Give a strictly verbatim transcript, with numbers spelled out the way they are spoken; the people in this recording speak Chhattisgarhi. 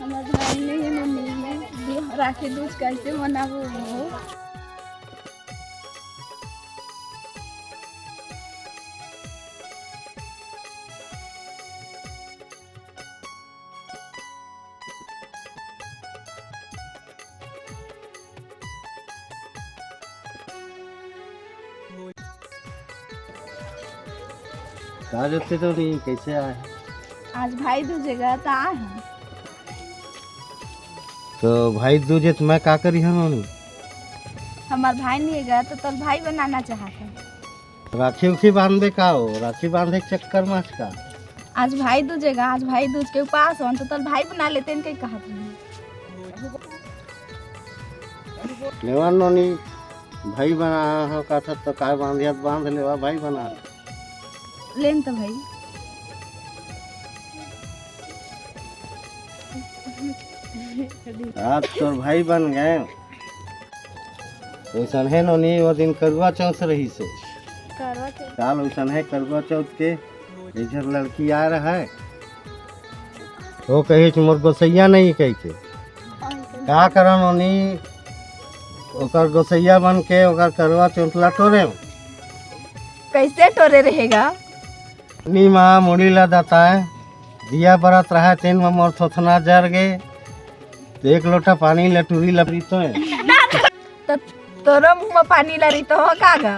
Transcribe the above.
हमर भाई नहीं है मम्मी, दू-, राखी दूज कैसे मनाबो? का जते तो नहीं, कैसे आए? आज भाई दूज हे गा, त आए हम। तो भाई दूज हे, त मैं का करी हूँ नोनी? हमार भाई नहीं हे गा, तो तोल भाई बनाना चाहत हूँ। राखी उखी बांधबे का हो? राखी बांधे के चक्कर में आज का? आज भाई दूज हे गा, आज भाई दूज के उपास होन, तो तोल भाई बना लेते हैं, कहीं कहत नहीं। लेवा नोनी, भाई बना हो का था तो काय बांध याद बांध लेवा भाई बना। लेन तो भाई। आज तोर भाई बन गए। वैसन है नोनी, वो दिन करुआ चौथ रही से। करवा चौथ। काल वैसन है करुआ चौथ के, इधर लड़की आ रहा है, वो कही कि मोर गोसैया नहीं कही के। का करन ओनी, ओकर गोसैया बन के ओकर करवा चौथ ला टोरे। कैसे टोरे रहेगा? नी माँ मुड़ी ला दताए, दिया बरत रहा, तेन में मोर थोथना जर गे, तो एक लोटा पानी ला टूरी ला पीतो है। तो तोरो मुंह में पानी ला रही तो हो का गा?